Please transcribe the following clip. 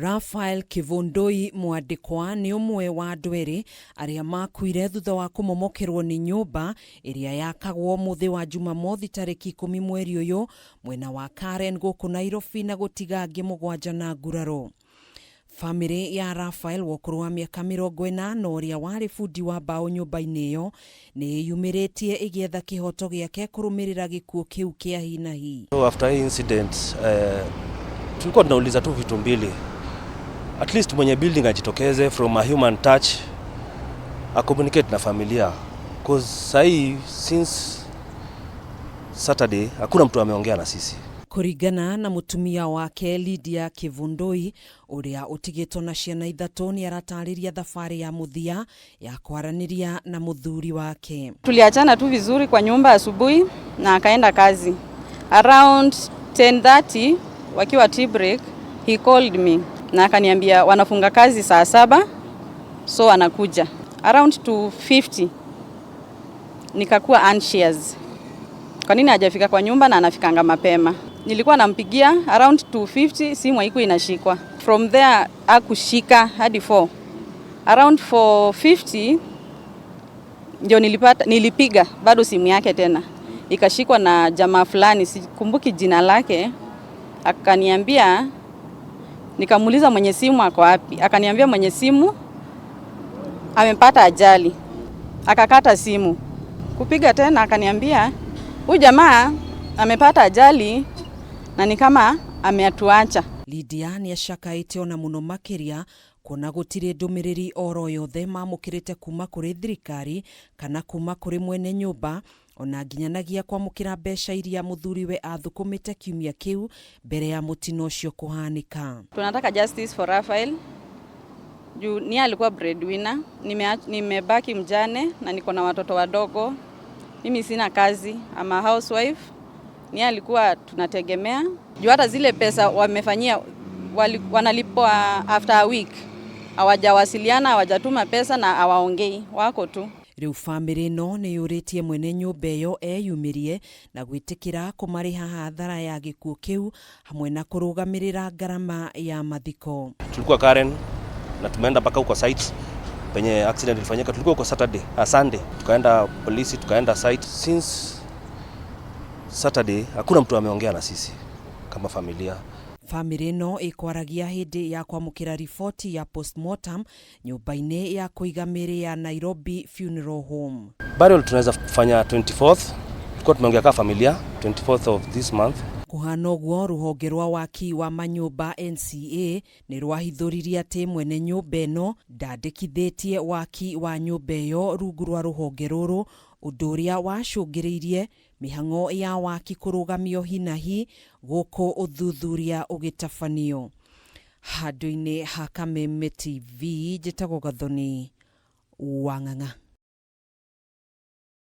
Raphael Kivundui Mwandĩkwa nĩ ũmwe wa andũ erĩ arĩa makuire thutha wa kũmomokerwo nĩ nyũmba ĩrĩa yakagwo mũthĩ wa Jumamothi tarĩki 10 mweri ũyũ mwena wa Karen gũkũ Nairobi na gũtiga angĩ 7 na nguraro. Famĩlĩ ya Raphael wa ũkũrũ wa mĩaka 80 ũrĩa warĩ bundi wa mbaũ nyũmba-inĩ ĩyo nĩ ĩyumĩrĩtie ĩgĩetha kĩhoto gĩake kũrũmĩrĩra gĩkuũ kĩu kĩa hi na hi. So after hii incident tulikuwa tunauliza tu vitu mbili, at least mwenye building ajitokeze from a human touch, a communicate na familia, cause sahii since Saturday hakuna mtu ameongea na sisi. Kũringana na mũtumia wake Lydia Kivundui ũrĩa ũtigĩtwo na ciana 3 nĩ aratarĩria thabarĩ ya mũthia ya kwaranĩria na mũthuri wake. Tuliachana tu vizuri kwa nyumba asubuhi na akaenda kazi. Around 10:30 wakiwa tea break, he called me na akaniambia wanafunga kazi saa 7, so anakuja. Around 2:50 nikakuwa anxious. Kwa nini hajafika kwa nyumba na anafikanga mapema? Nilikuwa nampigia around 2:50, simu haikuwa inashikwa. From there hakushika hadi 4. Around 4:50 ndio nilipiga bado simu yake tena. Ikashikwa na jamaa fulani, sikumbuki jina lake. Akaniambia, nikamuuliza mwenye simu ako wapi? Akaniambia mwenye simu amepata ajali. Akakata simu. Kupiga tena akaniambia huyu jamaa amepata ajali na ni kama ameatuacha. Lydia nĩ acakaĩte ona mũno makĩria kuona gũtirĩ ndũmĩrĩri oro yothe mamũkĩrĩte kuma kũrĩ thirikari kana kuma kũrĩ mwene nyũmba ona nginyanagia kwamũkĩra mbeca iria mũthuriwe athũkũmĩte kiumia kĩu mbere ya mũtino ũcio kũhanĩka. Tunataka justice for Raphael. Juu ni alikuwa breadwinner, nimebaki mjane na niko na watoto wadogo. Mimi sina kazi, I'm a housewife. Ni alikuwa tunategemea. Juu hata zile pesa wamefanyia wanalipwa after a week. Hawajawasiliana, hawajatuma pesa na hawaongei, wako tu. Rĩu famĩlĩ ĩno nĩ yũrĩtie mwene nyũmba ĩyo eyumĩrie na gwĩtĩkĩra kũmarĩha hathara ya gĩkuũ kĩu hamwe na kũrũgamĩrĩra ngarama ya mathiko. Tulikuwa Karen na tumeenda mpaka huko site penye accident ilifanyika. Tulikuwa huko Saturday, Sunday, tukaenda polisi, tukaenda site. Since Saturday hakuna mtu ameongea na sisi kama familia. Famĩlĩ ĩno ĩkwaragia hĩndĩ ya kwamũkĩra riboti ya postmortem nyũmba-inĩ ya kũiga mĩĩrĩ ya Nairobi Funeral Home. Burial tunaweza fanya 24th, tulikuwa tumeongea kama familia 24th of this month. Kũhana ũguo rũhonge rwa waki wa manyũmba NCA nĩ rwahithũririe atĩ mwene nyũmba ĩno ndandĩkithĩtie waki wa nyũmba ĩyo rungu rwa rũhonge rũrũ, ũndũ ũrĩa wacũngĩrĩirie mĩhang'o ya waki kũrũgamio hi na hi gũkũ ũthuthuria ũgĩtabanio. Handũ-inĩ ha Kameme TV njĩtagwo Gathoni Wang'ang'a.